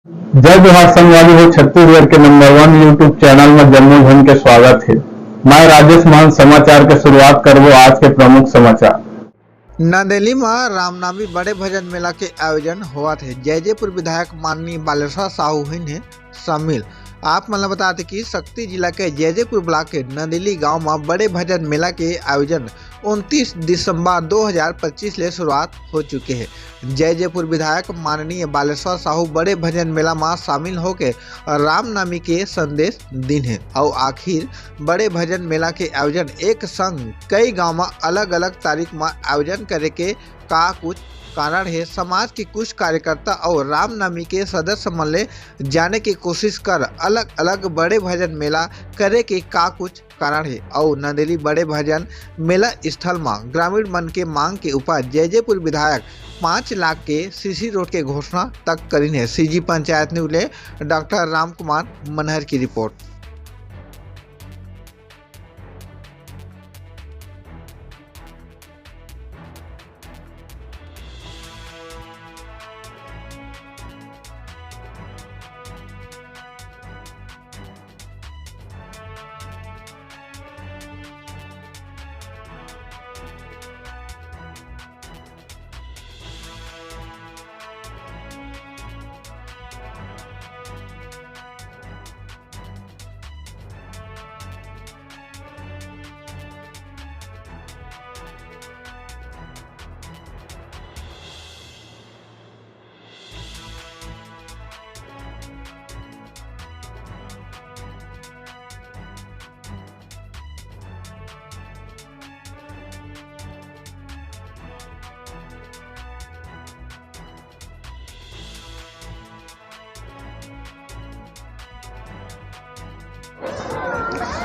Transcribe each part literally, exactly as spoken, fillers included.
जय जोहार संगवारी हो, छत्तीसगढ़ के नंबर वन YouTube चैनल में जम्मो झन के स्वागत हे। मैं राजेश मान समाचार के शुरुआत करबो आज के प्रमुख समाचार। नंदेली म रामनवमी बड़े भजन मेला के आयोजन होवत हे। जैजेपुर विधायक माननीय बालेश्वर साहू हुइन हे शामिल। आप मन ल बता दें कि सक्ती जिला के जैजेपुर ब्लॉक के नंदेली गांव म बड़े भजन मेला के आयोजन उनतीस दिसंबर दो हज़ार पच्चीस ले शुरुआत हो चुके हे। जैजेपुर विधायक माननीय बालेश्वर साहू बड़े भजन मेला म शामिल होके रामनवमी के संदेश दिन हे। अउ आखिर बड़े भजन मेला के आयोजन एक संग कई गांव म अलग-अलग तारीख म आयोजन करे के का कुछ कारण हे, समाज के कुछ कार्यकर्ता अउ रामनवमी के सदस्य मन ले जाने के कोशिश कर अलग-अलग बड़े भजन मेला करे के का कुछ कारण हे अउ नंदेली बड़े भजन मेला स्थल म ग्रामीण मन के मांग के ऊपर जैजेपुर विधायक पाँच लाख के सीसी रोड के घोषणा तक करिन हे। सीजी पंचायत न्यूज ले डॉक्टर राम कुमार मनहर की रिपोर्ट।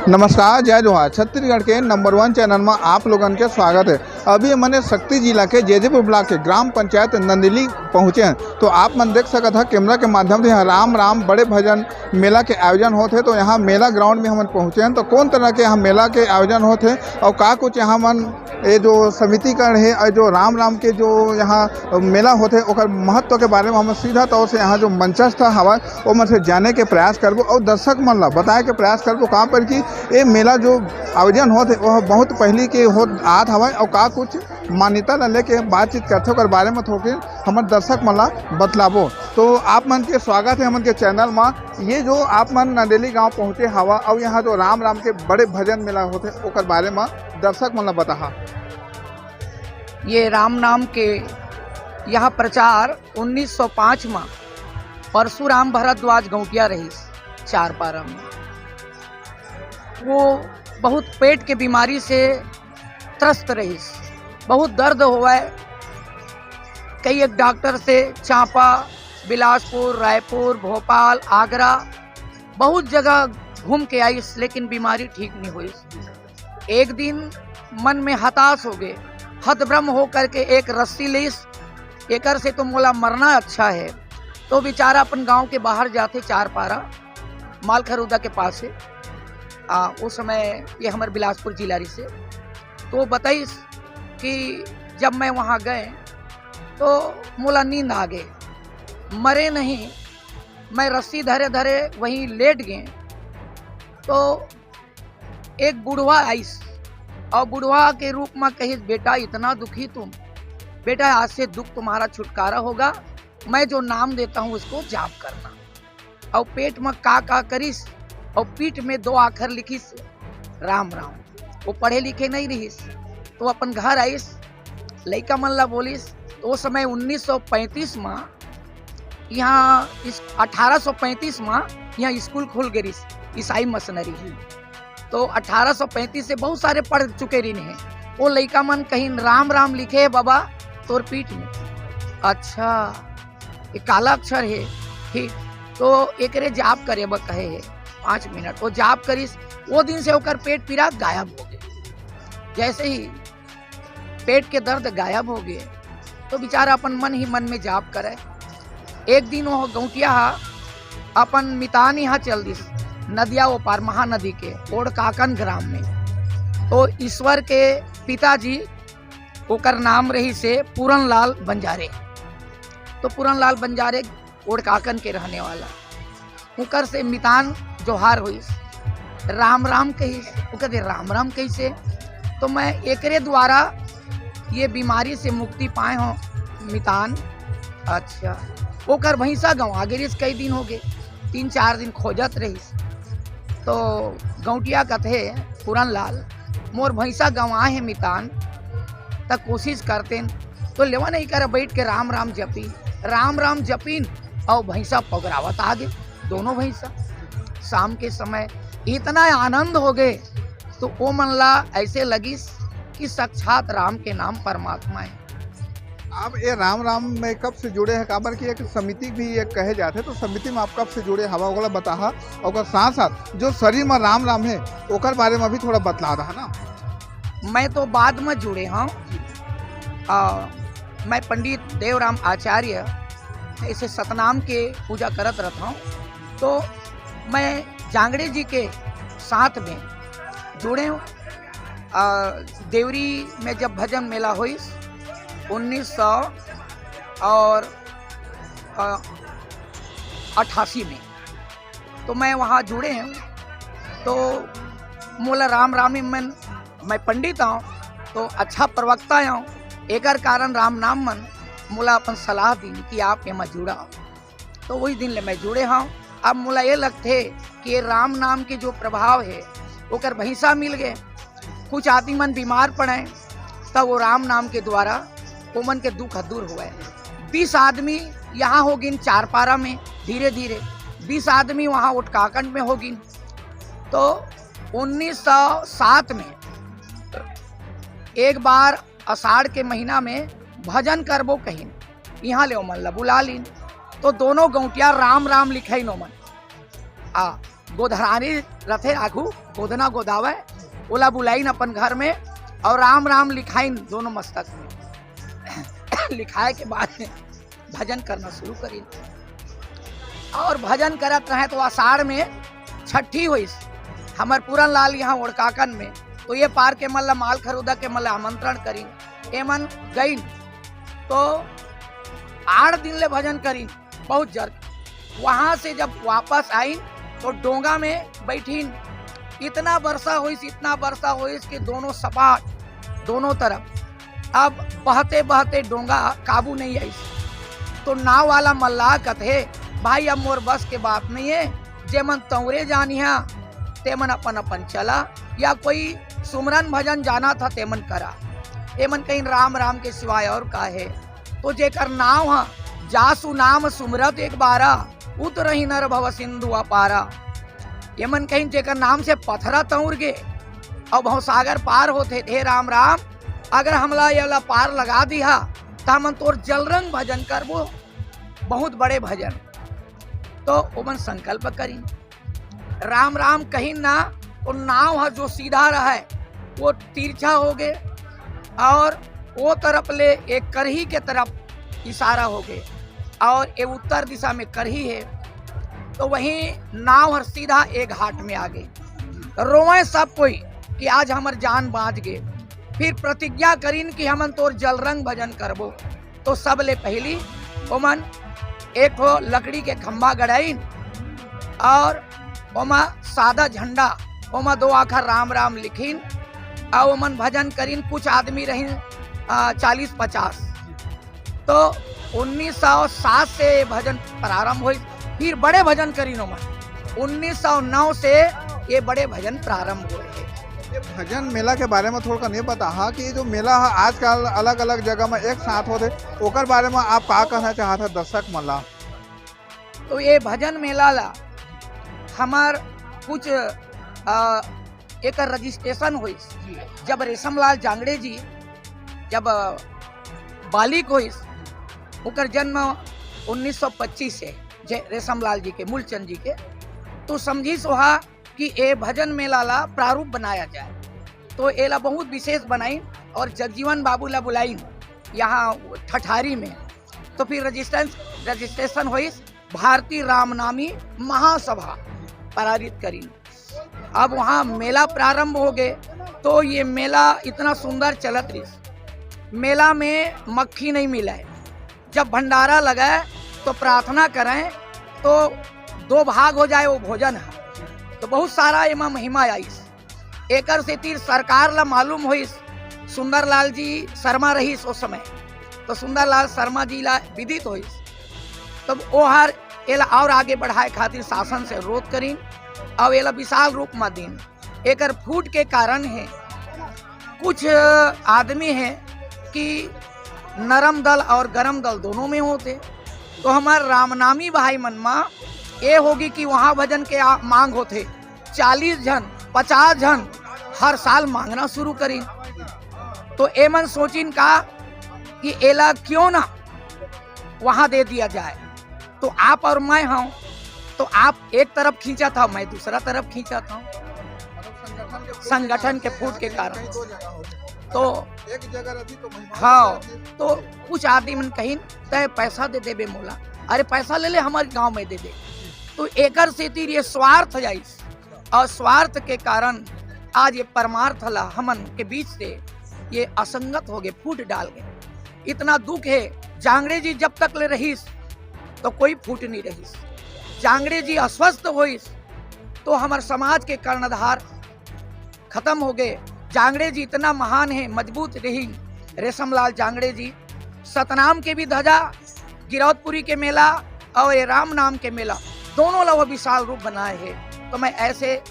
नमस्कार, जय जोहार। छत्तीसगढ़ के नंबर वन चैनल में आप लोगन के स्वागत है। अभी हमने सक्ती जिला के जैजेपुर ब्लॉक के ग्राम पंचायत नंदिली पहुँचे हैं, तो आप मन देख सकत है कैमरा के माध्यम से यहाँ राम राम बड़े भजन मेला के आयोजन होत है। तो यहाँ मेला ग्राउंड में हमन पहुँचे हैं, तो कौन तरह के यहाँ मेला के आयोजन होत है और का कुछ यहाँ मन ये जो समितिकरण है और जो राम राम के जो यहाँ मेला होत है ओकर महत्व के बारे में हम सीधा तौर से यहाँ जो मंचस्थ हवा ओमन से जाने के प्रयास करबो और दर्शक मन ला बताए के प्रयास करबो, कहाँ पर कि ये मेला जो आयोजन होत है वह बहुत पहली के होत आत हवय और का कुछ मान्यता ला लेके बातचीत करथे ओकर बारे में थोकिन हमर दर्शक मन ला बतलाबो। तो आप मन के स्वागत है हमन के चैनल मा। ये जो आप मन नंदेली गांव पहुंचे हवा और यहाँ जो राम राम के बड़े भजन मेला होथे ओकर बारे में दर्शक मन ला बताहा। ये राम नाम के यहाँ प्रचार उन्नीस सौ पाँच में परशुराम भरद्वाज गौटिया रहिस चारपारा में। वो बहुत पेट के बीमारी से त्रस्त रहिस, बहुत दर्द होवय। कई एक डॉक्टर से चांपा, बिलासपुर, रायपुर, भोपाल, आगरा, बहुत जगह घूम के आइस, लेकिन बीमारी ठीक नहीं हुई। एक दिन मन में हताश हो गए, हतभ्रम हो करके एक रस्सी लीस, एकर से तो मोला मरना अच्छा है। तो बेचारा अपन गांव के बाहर जाथे चारपारा, मालखरौदा के पास है। आ, उस समय ये हमर बिलासपुर जिला रहिसे। तो बताइस कि जब मैं वहाँ गए तो मोला नींद आ गए, मरे नहीं, मैं रस्सी धरे धरे वहीं लेट गए। तो एक बुढ़वा आइस और बुढ़वा के रूप में कहिस, "बेटा, इतना दुखी तुम, बेटा, आज से दुख तुम्हारा छुटकारा होगा, मैं जो नाम देता हूँ उसको जाप करना।" और पेट में का का करिस और पीठ में दो आखर लिखिस, "राम राम।" वो पढ़े लिखे नहीं रहिस, तो अपन घर आइस, लइका मन ला बोलिस। तो वो समय उन्नीस सौ पैंतीस में यहाँ इस, अठारह सौ पैंतीस में यहाँ स्कूल खुल गे रिहिस, ईसाई मिशनरी। तो अठारह सौ पैंतीस से बहुत सारे पढ़ चुके रहिन हे। वो लइका मन कहिन, "राम राम लिखे हे बाबा तोर पीठ में।" "अच्छा, ये काला अक्षर हे?" ठीक, तो एकरे जाप करे बर कहे हे, पाँच मिनट। वो जाप करिस, वो दिन से ओकर पेट पीरा गायब हो गए। जैसे ही पेट के दर्द गायब हो गए, तो बेचारा अपन मन ही मन में जाप करे। एक दिन वो गौटिया हा अपन मितान यहाँ चल दिस, नदिया ओ पार महानदी के ओड़काकन ग्राम में। तो ईश्वर के पिताजी, ओकर नाम रहिसे पूरनलाल बंजारे। तो पूरनलाल बंजारे ओड़काकन के रहने वाला। उकर से मितान जोहार होइस, राम राम कहिस। वो कहते, "राम राम कैसे?" तो मैं एकरे द्वारा ये बीमारी से मुक्ति पाए हों मितान। अच्छा, ओकर भैंसा गंवा गे रिहिस, कई दिन हो गए, तीन चार दिन खोजत रहिस। तो गौंटिया कथे, "पूरन लाल, मोर भैंसा गंवा हे मितान, त कोशिश करतेन।" तो लेवा नहीं कर, बैठ के राम राम जपी, राम राम जपीन, और भैंसा पगरावत आ गे, दोनों भैंसा। शाम के समय इतना आनंद हो गए, तो ओ मन ला ऐसे लगिस कि साक्षात राम के नाम परमात्मा है। आप ये राम राम में कब से जुड़े हैं? काबर कि एक समिति भी एक कहे जाते, तो समिति में आप कब से जुड़े हवा, ओला बताहा। और ओकर साथ साथ जो शरीर में राम राम है, ओकर बारे में भी थोड़ा बतला रहा ना। मैं तो बाद में जुड़े हूँ। आ, मैं पंडित देवराम आचार्य, ऐसे सतनाम के पूजा करत रहता हूँ। तो मैं जांगड़े जी के साथ में जुड़े हूँ। आ, देवरी में जब भजन मेला होइस उन्नीस सौ और, आ, अट्ठासी में, तो मैं वहाँ जुड़े हूँ। तो मोला राम रामी मन, मैं पंडित हूँ, तो अच्छा प्रवक्ता हूँ, एकर कारण राम नाम मन मोला अपन सलाह दीन कि आप एमा जुड़ा। तो वही दिन ले मैं जुड़े हूँ। अब मोला ये लगथे कि ये राम नाम के जो प्रभाव है, ओकर भैंसा मिल गए। कुछ आदमी मन बीमार पड़े, तब वो राम नाम के द्वारा ओमन के दुख दूर हुए। बीस आदमी यहाँ हो गिन चारपारा में, धीरे धीरे बीस आदमी वहाँ ओटकाकंड में हो गिन। तो उन्नीस सौ सात में एक बार आषाढ़ के महीना में भजन करबो कहिन, यहाँ ले ओमन ला बुला लीन। तो दोनों गौंटिया राम राम लिखाइन ओमन। आ, गोधरानी रथे आघू, गोधना गोदावे, ओला बुलाइन अपन घर में, और राम राम लिखाइन दोनों मस्तक में। लिखाए के बाद में भजन करना शुरू करिन, और भजन करत रहे तो आषाढ़ में छठी होइस हमर पूरन लाल यहाँ ओड़काकन में। तो ये पार के मन ला, माल खरूदा के मन ला आमंत्रण करिन, एमन गइन। तो आठ दिन ले भजन करिन, बहुत जर। वहाँ से जब वापस आइन तो डोंगा में बैठिन। इतना वर्षा होइस, इतना वर्षा होइस कि दोनों सपाट, दोनों तरफ, अब बहते बहते डोंगा काबू नहीं आइस। तो नाव वाला मल्लाह कथे, "भाई, अब मोर बस के बात नहीं है, जेमन तंवरे जानिहा, तेमन अपन अपन चला, या कोई सुमरन भजन जाना था, तेमन करा।" एमन कहिन, "राम राम के सिवाय और का है?" तो जेकर नाव ह जासु नाम सुमरत एक बारा, उतरही नर भव सिंधु अपारा। ये मन कहिन, जेकर नाम से पथरा तौर गे अउ भवसागर पार होथे, हे राम राम, अगर हमला येला पार लगा दिहा, त हमन तोर जलरंग भजन करबो, बहुत बड़े भजन। तो ओमन संकल्प करिन, राम राम कहिन ना, तो नाव ह जो सीधा रहय, वो तिरछा हो गे और वो तरफ ले एक करही के तरफ इशारा हो गे और ये उत्तर दिशा में करही है। तो वहीं नाव हर सीधा एक घाट में आ गे। रोवय सब कोई कि आज हमर जान बाँच गे। फिर प्रतिज्ञा करिन कि हमन तोर जलरंग भजन करबो। तो सब ले पहली ओमन एक ठो लकड़ी के खंभा गड़ाइन और ओमा सादा झंडा, ओमा दो आखर राम राम लिखिन और ओमन भजन करिन। कुछ आदमी रहिन, आ, चालीस पचास। तो उन्नीस सौ सात से ये भजन प्रारंभ होइस, फिर बड़े भजन करिन ओमन। उन्नीस सौ नौ से ये बड़े भजन प्रारंभ होए हे। ये भजन मेला के बारे में थोड़ा कन ये बताहा कि ये जो मेला ह आजकल अलग-अलग जगह में एक साथ होथे, ओकर बारे में आप का कहना चाहत ह दर्शक मन ला? तो ये भजन मेला ला हमर कुछ, अ, एकर रजिस्ट्रेशन होइस, जब रेशमलाल जांगड़े जी जब, अ, बालिक होइस, ओकर जन्म उन्नीस सौ पच्चीस से, जे रेशमलाल जी के, मूलचंद जी के, तो समझिस ओहा कि ए भजन मेला ला प्रारूप बनाया जाए। तो एला बहुत विशेष बनाइन और जगजीवन बाबू ला बुलाइन यहाँ ठठारी में। तो फिर रजिस्ट्रेंस-, रजिस्ट्रेशन होइस, भारतीय रामनामी महासभा पारित करिन। अब वहाँ मेला प्रारंभ हो गे, तो ये मेला इतना सुंदर चलत रहिस। मेला में मक्खी नहीं मिले, जब भंडारा लगे तो प्रार्थना करें तो दो भाग हो जाए वो भोजन ह। तो बहुत सारा एमा महिमा आइस। एकर सेती सरकार ला मालूम होइस सुंदरलाल जी शर्मा रहिस ओ समय, तो सुंदरलाल शर्मा जी ला विदित होइस। तब ओहर एला और आगे बढ़ाए खातिर शासन से अनुरोध करिन, और एला विशाल रूप म दिन। एकर फूट के कारण है, कुछ आदमी है कि नरम दल और गरम दल दोनों में होते। तो हमार रामनामी भाई मन मा ये होगी कि वहाँ भजन के आ- मांग होते, चालीस जन, पचास जन हर साल मांगना शुरू करी। तो एमन सोचिन का कि एला क्यों ना वहाँ दे दिया जाए। तो आप और मैं हूँ, तो आप एक तरफ खींचा था, मैं दूसरा तरफ खींचा था। संगठन के फूट के कारण। तो एक जगह रहती तो महिमा हाँ, तो कुछ आदमी मन कहिन, "तय पैसा दे देबे मोला।" अरे, पैसा ले ले, हमारे गांव में दे दे। तो एकर सेती ये स्वार्थ जाइस, और स्वार्थ के कारण आज ये परमार्थ ला हमन के बीच से ये असंगत हो गए, फूट डाल गए। इतना दुख है। जांगड़े जी जब तक ले रहिस तो कोई फूट नहीं रहिस। जांगड़े जी अस्वस्थ होइस तो हमर समाज के कर्णधार खत्म हो गए। जांगड़े जी इतना महान है, मजबूत रही रेशमलाल जांगड़े जी। सतनाम के भी ध्वजा, गिरौदपुरी के मेला और ये राम नाम के मेला, दोनों ला वो विशाल रूप बनाए है। तो मैं ऐसे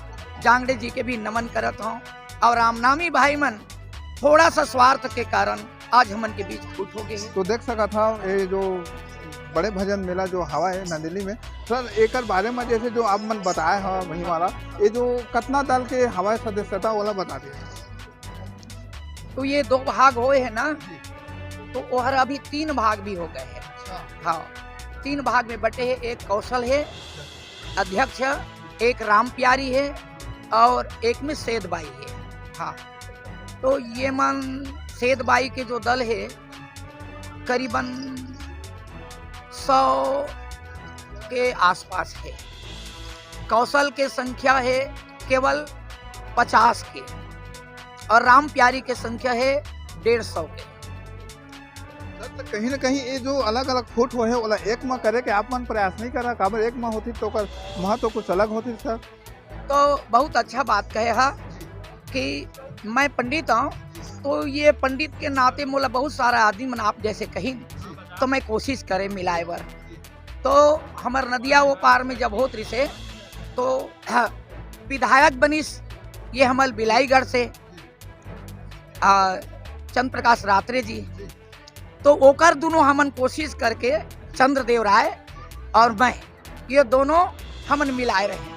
जांगड़े जी के भी नमन करत हूँ। और रामनामी भाई मन थोड़ा सा स्वार्थ के कारण आज हमन के बीच फूट हो गए है। तो देख सकत हव, ये जो बड़े भजन मेला जो हवा है नंदेली में, सर, एकर बारे में जैसे जो आप मन बताए हव महिमा ला, ये जो कतना दल के हवा सदस्यता वाला बता दे। तो ये दो भाग होए है ना, तो ओहर अभी तीन भाग भी हो गए हैं। हाँ, तीन भाग में बटे है। एक कौशल है अध्यक्ष, एक राम प्यारी है और एक में सेद बाई है। हाँ, तो ये मन सेद बाई के जो दल है करीबन सौ के आसपास है। कौशल के संख्या है केवल पचास के और राम प्यारी के संख्या है डेढ़ सौ के। सर, तो कहीं ना कहीं ये जो अलग-अलग फुट होए हे, ओला एक म करे के आप मन प्रयास नहीं करा, काबर एक म होती तो ओकर महत्व कुछ अलग होती सर। तो बहुत अच्छा बात कहे हा कि मैं पंडित हूँ, तो ये पंडित के नाते मोला बहुत सारा आदमी मन आप जैसे कहिन, तो मैं कोशिश करे मिलाए बर। तो हमर नदिया वो पार में जब होत रिसे, तो विधायक बनिस ये हमर बिलाईगढ़ से, आ, चंद्र प्रकाश रात्रे जी। तो ओकर दोनों हमन कोशिश करके चंद्रदेव राय और मैं, ये दोनों हमन मिलाए रहे।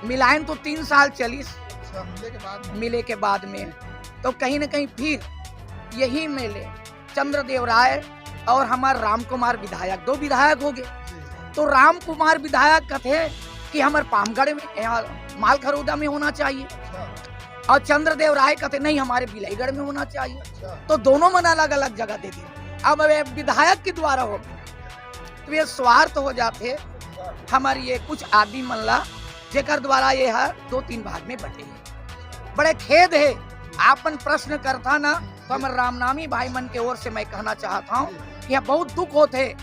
मिलायन तो तीन साल चलिस। अच्छा, मिले के बाद में। मिले के बाद में तो कहीं ना कहीं फिर यही मेले चंद्रदेव राय और हमार राम कुमार विधायक, दो विधायक हो गए। तो राम कुमार विधायक कथे कि हमार पामगढ़ में, यहाँ मालखरौदा में होना चाहिए, अच्छा। और चंद्रदेव राय कथे नहीं, हमारे बिलाईगढ़ में होना चाहिए। अच्छा। तो दोनों मन अलग अलग जगह दे दी। अब ये विधायक के द्वारा हो गए, तो ये स्वार्थ हो जाते हमारे ये कुछ आदमी मन ला, जेकर द्वारा ये हर दो तीन भाग में बटे है। बड़े खेद है, आपन प्रश्न करता ना, तो हमर रामनामी भाई मन के ओर से मैं कहना चाहता हूँ कि यहाँ बहुत दुख होत है।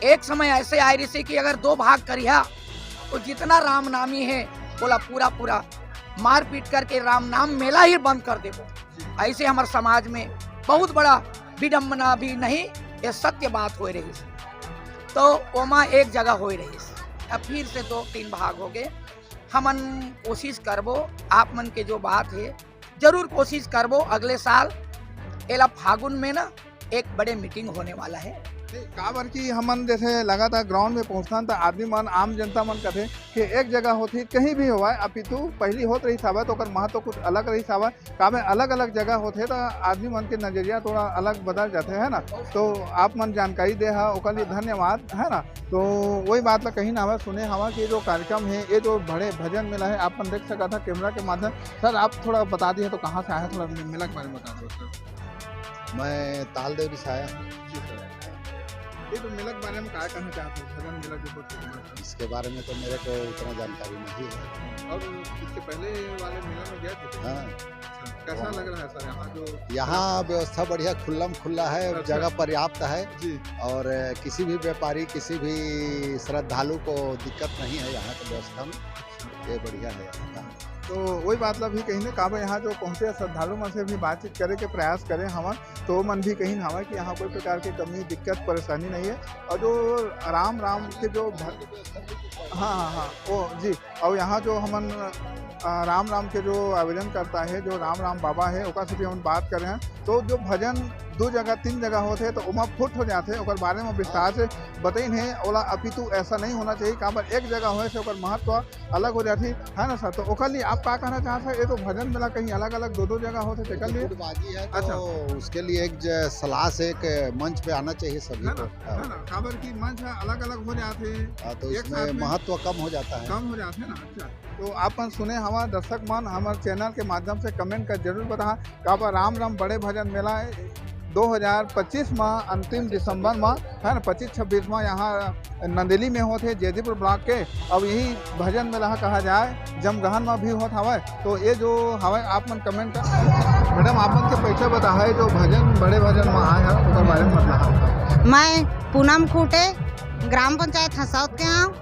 एक समय ऐसे आए रही कि अगर दो भाग करिहा, तो जितना रामनामी है, बोला पूरा पूरा मारपीट करके रामनाम मेला ही बंद कर देबो। ऐसे हमर समाज में बहुत बड़ा विडम्बना भी नहीं, ये सत्य बात हो रही। तो ओमा एक जगह हो रही, अब फिर से दो तीन भाग हो गए। हमन कोशिश करबो, आप मन के जो बात है, जरूर कोशिश करबो अगले साल एला फागुन में ना एक बड़े मीटिंग होने वाला है। नहीं, काबर कि हमन जैसे लगातार ग्राउंड में पहुंचथन, त आदमी मन, आम जनता मन कथे कि एक जगह होती, कहीं भी होवय, अपितु पहली होत रही सावय, तो ओकर महत्व कुछ अलग रही सावय। काबर अलग-अलग जगह होथे, त आदमी मन के नजरिया थोड़ा अलग बदल जाथे, है ना? तो आप मन जानकारी दे हा, ओकर लिए धन्यवाद, है ना? तो वही बात ला कहीं ना हवा, सुने हवा कि ये जो कार्यक्रम है, ये जो बड़े भजन मेला है, आप मन देख सकत हा कैमरा के माध्यम। सर, आप थोड़ा बता दिए तो कहाँ से आए हैं, थोड़ा मे-, मेला के बारे में बता दो सर। मैं तालदेवरी से आया हूँ। जी सर। ये तो मेला के बारे में क्या कहना चाहते हो, भजन मेला जो होता है? इसके बारे में तो मेरे को उतना जानकारी नहीं है। और इसके पहले वाले मेला में गए थे? हाँ। अच्छा। कैसा लग रहा है सर यहाँ जो? यहाँ व्यवस्था बढ़िया, खुल्लम खुल्ला है, अच्छा। जगह पर्याप्त है। जी। और किसी भी व्यापारी, किसी भी श्रद्धालु को दिक्कत नहीं है यहाँ की व्यवस्था में। अच्छा। ये बढ़िया है यहाँ का। तो वही बात ला भी कहीं ना, काबर यहाँ जो पहुँचे श्रद्धालु मन से भी बातचीत करे के प्रयास करे हवन, तो मन भी कहीं हवा कि यहाँ कोई प्रकार के कमी, दिक्कत, परेशानी नहीं है। और जो राम राम के जो भ-, हाँ, हाँ, हाँ, ओ जी, और यहाँ जो हमन, अ, राम राम के जो आवेदन करता है, जो राम राम बाबा है, ओकर से भी हमन बात करे हैं, तो जो भजन दो जगह, तीन जगह होते हैं, तो ओमा फुट हो जाते हैं, ओकर बारे में विस्तार से बताइन है, ओला अपितु ऐसा नहीं होना चाहिए, काबर एक जगह होए से ओकर महत्व अलग हो जाती है ना सर? तो ओकर लिए आप का कहना चाहते हैं? ये तो भजन मेला कहीं अलग-अलग दो-दो जगह होते, तेकर लिए? गुटबाजी है, तो अच्छा। उसके लिए एक ज-, सलाह से एक मंच पे आना चाहिए सभी है ना? को। हाँ। है ना? काबर की मंच है, अलग-अलग हो जाते हैं। हाँ, तो एक इसमें साथ में महत्व कम हो जाता है। कम हो जाते हैं ना? अच्छा। तो आप मन सुने हवा दर्शक मन, हमर चैनल के माध्यम से कमेंट कर जरूर बताहा, काबर राम राम बड़े भजन मेला दो हज़ार पच्चीस मा अंतिम दिसंबर मा, है ना, पच्चीस छब्बीस मा यहाँ नंदेली में होत हे, जैदीपुर ब्लॉक के। अब यही भजन मेला कहा जाए, जमगहन मा भी होत हवय। तो ये जो हवय, आप मन कमेंट कर, मैडम, आप मन के परिचय बताहा, जो भजन, बड़े भजन मा आए हैं, ओकर बारे में बताहा। मैं पूनम खूंटे, ग्राम पंचायत हसौद के हूँ।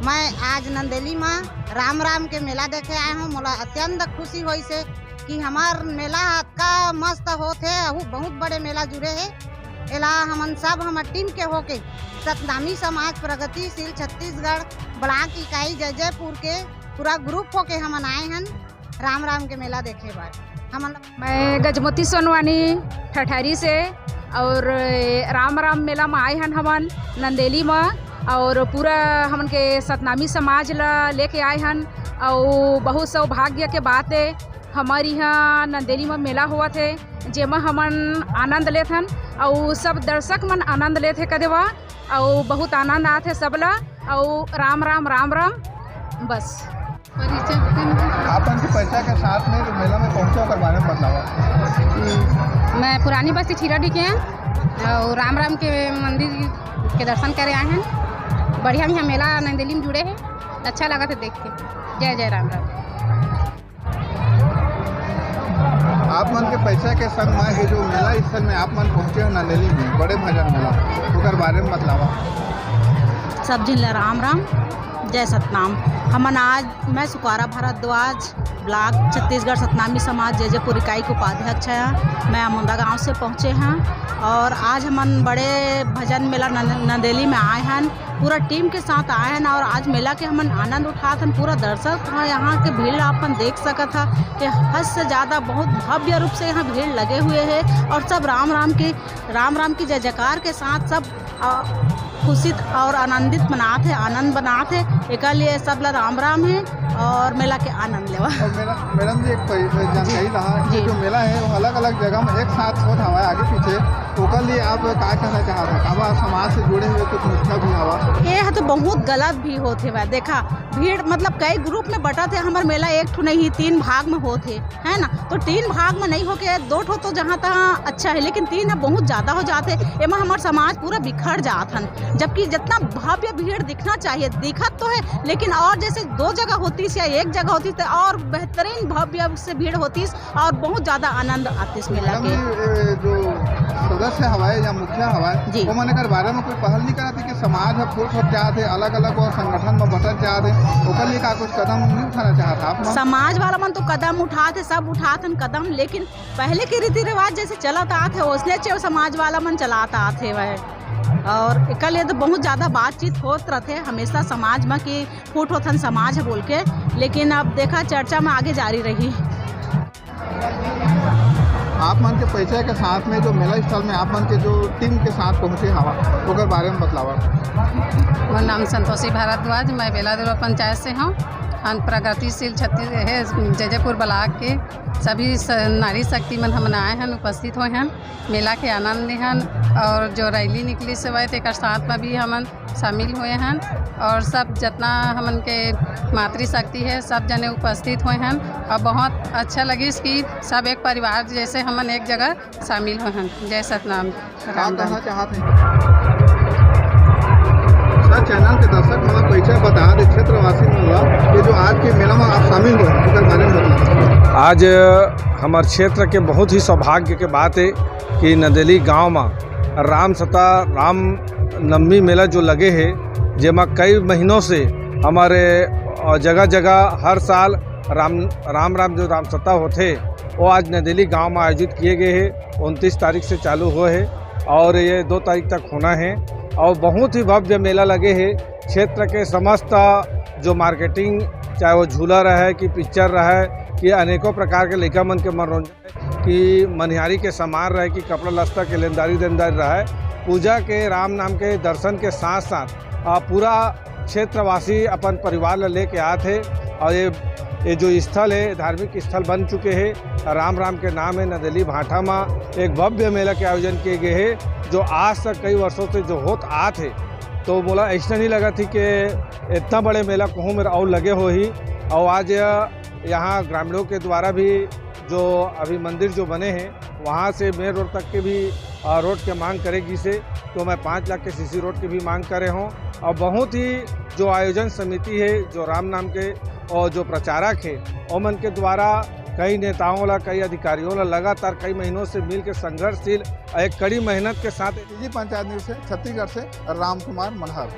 मैं आज नंदेली मा राम राम के मेला देखे आए हूँ। मोला अत्यंत खुशी होइस हे कि हमार मेला अतका मस्त होत हे, अहू बहुत बड़े मेला जुड़े हे। एला हमन सब हमर टीम के होके सतनामी समाज प्रगतिशील छत्तीसगढ़ ब्लॉक इकाई जैजैपुर के पूरा ग्रुप होके हमन आए हन राम राम के मेला देखे बर। हमन मैं गजमोती सोनवानी ठठारी से और राम राम मेला में आए हन हमन नंदेली में और पूरा हमन के सतनामी समाज ला लेके आए हन। और बहुत सौभाग्य के बात है, हमर इहाँ नंदेली म मेला होवत हे, जेमा हमन आनंद लेथन अउ सब दर्शक मन आनंद लेथे कदे वा, अउ बहुत आनंद आथे सबला, अउ राम राम, राम राम, बस। परिचय। आप मन के परिचय के साथ में जो मेला में पहुंचे, ओकर बारे में बतलावा। हम्म, मैं पुरानी बस्ती ठीराडीह के हैं और राम राम के मंदिर के दर्शन करे आए हैं। बढ़िया, यहाँ मेला नंदेली में जुड़े हैं, अच्छा लगा था देख के। जय जय राम राम। आप मन के परिचय के संग में ये जो मेला स्थल में आप मन पहुंचे हो नंदेली में, बड़े भजन मेला, ओकर बारे में बतलावा। सब झिन ला राम राम, जय सतनाम। हमन आज, मैं सुकारा भारद्वाज, ब्लॉक छत्तीसगढ़ सतनामी समाज जैजैपुर इकाई के उपाध्यक्ष हैं। मैं अमुंदा गांव से पहुंचे हैं और आज हमन बड़े भजन मेला नन-, नंदेली में आए हैं। पूरा टीम के साथ आए हन और आज मेला के हमन आनंद उठात हन। पूरा दर्शक ह, यहाँ के भीड़ ला अपन देख सकत ह कि हद से ज्यादा बहुत भव्य रूप से यहाँ भीड़ लगे हुए है और सब राम राम के, राम राम की जय जयकार के साथ सब, अ, खुशित और आनंदित मनात है, आनंद मनात है। एकर लिए सब ला राम राम है और मेला के आनंद लेवा। और मेला, मैडम जी, एक पै-, जानकारी जी। रहा कि जी। जो मेला है, वो अलग-अलग जगह में एक साथ होत हवा है, आगे पीछे, ओकर लिए आप का कहना चाहत हव? काबर समाज से जुड़े हुए कुछ मुद्दा भी हवा? ये ह तो बहुत गलत भी होत हे भाई। देखा, भीड़ मतलब कई ग्रुप में बटत हे, हमर मेला एक ठो नहीं, तीन भाग में होत हे, है ना? तो तीन भाग में नहीं होके दो ठो तो जहाँ तहाँ अच्छा है, लेकिन तीन ह बहुत ज्यादा हो जात हे। एमा हमर समाज पूरा बिखर जात हन, जबकि जितना भव्य भीड़ दिखना चाहिए, दिखत तो है, लेकिन और जैसे दो जगह होतीस या एक जगह होतीस तो और बेहतरीन भव्य से भीड़ होतीस। और बहुत ज्यादा आनंद आतिस मेला मैडम के। जी, ए, जो सदस्य हवाए या मुखिया हवाए, जी। ओमन एकर बारे में कोई पहल नहीं करत हे कि समाज ह फूट होत जात हे, अलग-अलग और संगठन में बंटत जात हे, ओकर लिए का कुछ कदम नहीं उठाना चाहत आप मन? समाज वाला मन तो कदम उठात हे, सब उठात हन कदम, लेकिन पहले के रीति रिवाज जैसे चलत आत हे, ओसने चे समाज वाला मन चलात आत हे वह। और एकर लिए तो बहुत ज्यादा बातचीत होत रहते हमेशा समाज में कि फूट होथन समाज ह बोल के, लेकिन अब देखा चर्चा में आगे जारी रही। आप मन के परिचय के साथ में जो मेला स्थल में आप मन के जो टीम के साथ पहुंचे हवा, ओकर बारे में बतलावा। मोर नाम संतोषी भारद्वाज, मैं बेलादुरा पंचायत से हूँ। हम प्रगतिशील छत्तीस-, हे, जैजैपुर ब्लॉक के सभी स-, नारी शक्ति मन हमन आए हन, उपस्थित होए हन, मेला के आनंद लेहन और जो रैली निकलिस हवय तेकर साथ में भी हमन शामिल होए हन और सब जतना हमन के मातृशक्ति है, सब जने उपस्थित होए हन और बहुत अच्छा लगिस कि सब एक परिवार जैसे हमन एक जगह शामिल होए हन। जय सतनाम। का राम राम। कहना चाहत हे? सर, चैनल के दर्शक मन ला परिचय बता दे, क्षेत्रवासी मन ला, ये जो आज के मेला में आप शामिल हुए, ओकर बारे में बताओ। आज हमर क्षेत्र के बहुत ही सौभाग्य के बात हे कि नदेली गांव म राम सता राम नवमी मेला जो लगे हे, जेमा कई महीनों से हमर जगह-जगह हर साल राम, राम-राम जो राम सता होथे, वो आज नदेली गांव म आयोजित किए गए हे। उनतीस तारीख से चालू हुए हे और ये दो तारीख तक होना हे और बहुत ही भव्य मेला लगे हे। क्षेत्र के समस्त जो marketing, चाहे वो झूला रहे कि picture रहे कि अनेकों प्रकार के लइका मन के मनोरंजन कि मनिहारी के सामान रहे कि कपड़ा लत्ता के लेनदारी देनदारी रहे, पूजा के राम नाम के दर्शन के साथ साथ, आ, पूरा क्षेत्रवासी अपन परिवार ला लेके आत हे और ये, ये जो स्थल हे, धार्मिक स्थल बन चुके हे। राम राम के नाम हे, नदेली भाठा मा एक भव्य मेला के आयोजन किए गए हे, जो आज तक कई वर्षों से जो होत आत हे। तो मोला ऐसा नहीं लगा थी कि इतना बड़े मेला कहूँ मेरा और लगे हो ही। और आज यहाँ ग्रामीणों के द्वारा भी जो अभी मंदिर जो बने हैं, वहाँ से मेन रोड तक के भी, आ, रोड के मांग करे गिस हे। तो मैं पाँच लाख के सीसी रोड के भी मांग करे हों और बहुत ही जो आयोजन समिति हे, जो राम नाम के और जो प्रचारक हे, ओमन के द्वारा कई नेताओं ला, कई अधिकारियों ला लगातार कई महीनों से मिल के संघर्षशील, एक कड़ी मेहनत के साथ। जी, पंचायत न्यूज से छत्तीसगढ़ से राम कुमार मनहर।